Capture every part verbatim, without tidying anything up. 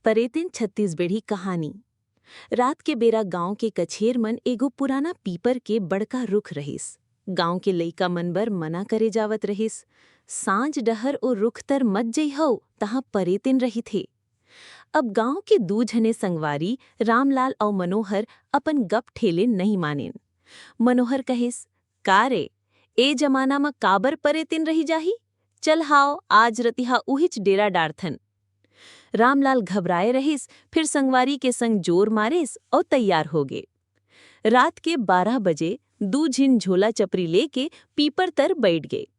परेतिन छत्तीसगढ़ी कहानी। रात के बेरा गांव के कछेर मन एगो पुराना पीपर के बड़का रुख रहिस। गांव के लइका मन बर मना करे जावत रहिस, "सांझ डहर ओ रुख तर मत जइहव, तहां परेतिन रहिथे।" अब गांव के दू झने संगवारी रामलाल अउ मनोहर अपन गप ठेले नइ मानेन। मनोहर कहिस, "का रे, ए जमाना म काबर परेतिन रहि जाही? चल हाव, आज रतिहा उहिच डेरा डारथन।" रामलाल घबराए रहिस, फिर संगवारी के संग जोर मारिस अउ तैयार हो गे। रात के बारह बजे दू झिन झोला चपरी लेके पीपर तर बइठ गे।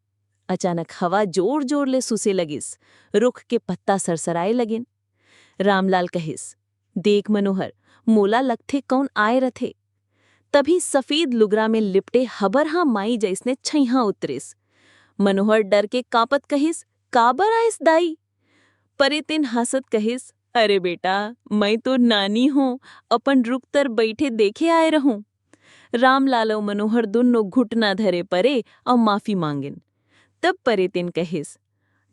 अचानक हवा जोर-जोर ले सुसे लगिस, रुख के पत्ता सरसराए लगिन। रामलाल कहिस, "देख मनोहर, मोला लगथे कौन आए रथे।" तभी सफेद लुगरा में लिपटे हबरहा माई जइसने छइहां उतरिस। मनोहर डर के कांपत कहिस, "काबर आइस दाई?" परेतिन हांसत कहिस, "अरे बेटा, मैं तो नानी हूं, अपन रुख तर बइठे देखे आए रहूं।" रामलाल अउ मनोहर दुनों घुटना धरे परे अउ माफी मांगिन। तब परेतिन कहिस,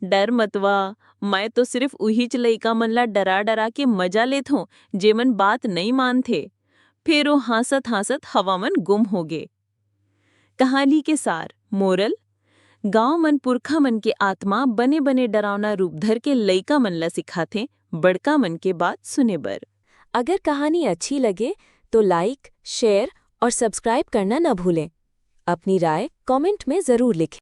"डर मत वा, मैं तो सिर्फ उहीच लइका मन ला डरा-डरा के मजा लेत हों, जेमन बात नइ मानथे।" फेर ओ हांसत-हांसत हवा मन गुम हो गे। कहानी के सार, मोरल, गांव मन पुरखा मन के आत्मा बने-बने डरावना रूप धर के लइका मन ला सिखाथे, बड़का मन के बात सुने बर। अगर कहानी अच्छी लगे, तो like, share और subscribe करना न भूलें। अपनी राय comment में जरूर लिखें।